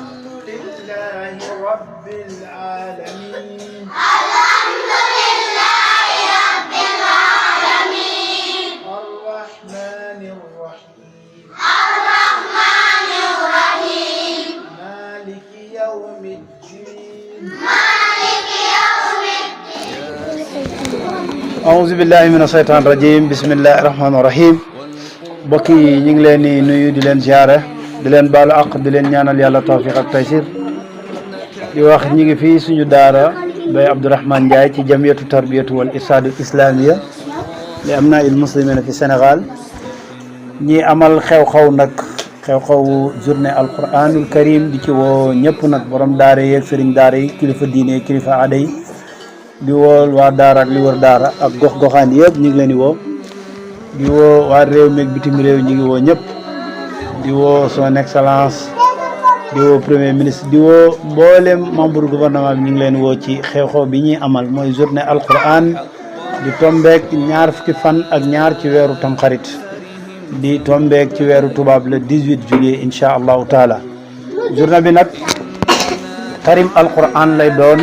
لله رب العالمين الحمد لله رب العالمين الرحمن الرحيم الرحمن الرحيم مالك يوم الدين مالك يوم الدين أعوذ بالله من الشيطان الرجيم بسم الله الرحمن الرحيم mbokk yi ñu ngi leen di nuyu di leen ziare di leen baalu àq di leen ñaanal yàlla tawfiq ak taysir di wax ñi ngi fii suñu daara Baye Abdourahmane Ndiaye ci jamiyatu tarbiyatu wal irshad al islamia li am naa il muslimina fi Sénégal ñi amal xew-xew nag xew-xew journée alquranul karim di ci woo ñëpp nag borom daara yeeg sëriñ daara yi kilifa diine kilifa aada yi di woo waa daara ak li wër daara ak gox-goxaan yëpp ñu ngi leen di woo di woo waa réew meeg bitim réew ñu ngi woo ñëpp di woo son excellence di woo premier ministre di woo mboolem membre gouvernement bi ñu ngi leen woo ci xew-xew bi ñuy amal mooy journée alquran di tombeek ñaar fukki fan ak ñaar ci weeru tamxarit di tombeek ci weeru tubaab le 18 juillet incha allahu taala journée bi nag karim alquran lay doon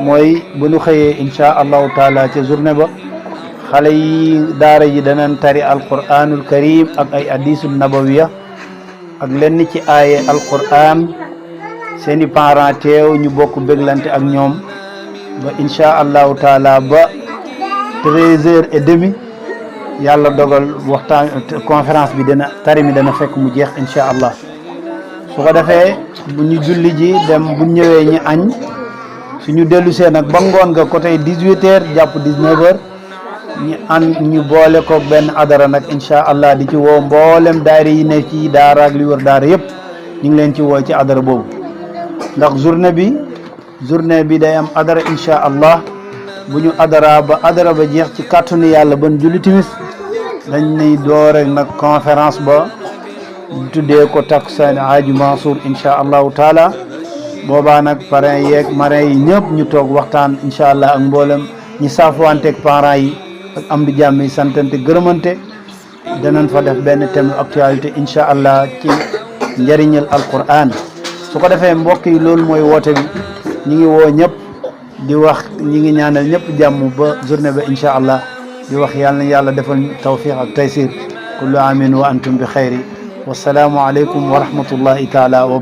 mooy bu ñu xëyee incha allahu taala ca journée ba xale yi daara yi danañ tari alquranul karim ak ay hadisul nabawiya ak lenn ci aaye alquran seeni parents teew ñu bokk béglante ak ñoom ba incha allahu taala ba 13h30 yàlla dogal waxtaan conférence bi tari mi dana fekk mu jeex incha allah su ko defee bu ñu julli ji dem bu ñëwee ñu añ suñu dellu see nag ba ngoon nga côté 18h jàpp 19h ñu boole ko benn adara nag incha allah di ci woo mboolem daara yi ne ci daara ak li wër daara yëpp ñu ngi leen ci woo ci adara boobu ndax journée bi day am adara incha allah bu ñu adara ba jeex ci kàttanu yàlla ban julli timis dañ nay doore nag conférence ba tuddee ko takkusaan Haji Mansour incha allahu taala boobaa nag parrain yeeg marraine yi ñëpp ñu toog waxtaan incha allah ak mboolem ñi saafuwanteeg parents yi ak am di jàmm yi santante gërëmante danañ fa def benn thème actualité incha allah ci njëriñal alquran su ko defee mbokk yi loolu mooy woote bi ñi ngi woo ñëpp di wax ñi ngi ñaanal ñëpp jàmm ba journée ba incha allah di wax yàlla na yàlla defal tawfiq ak taysir kullu amin wa antum bi xayri wasalaamu aleykum wa rahmatullahi taala wa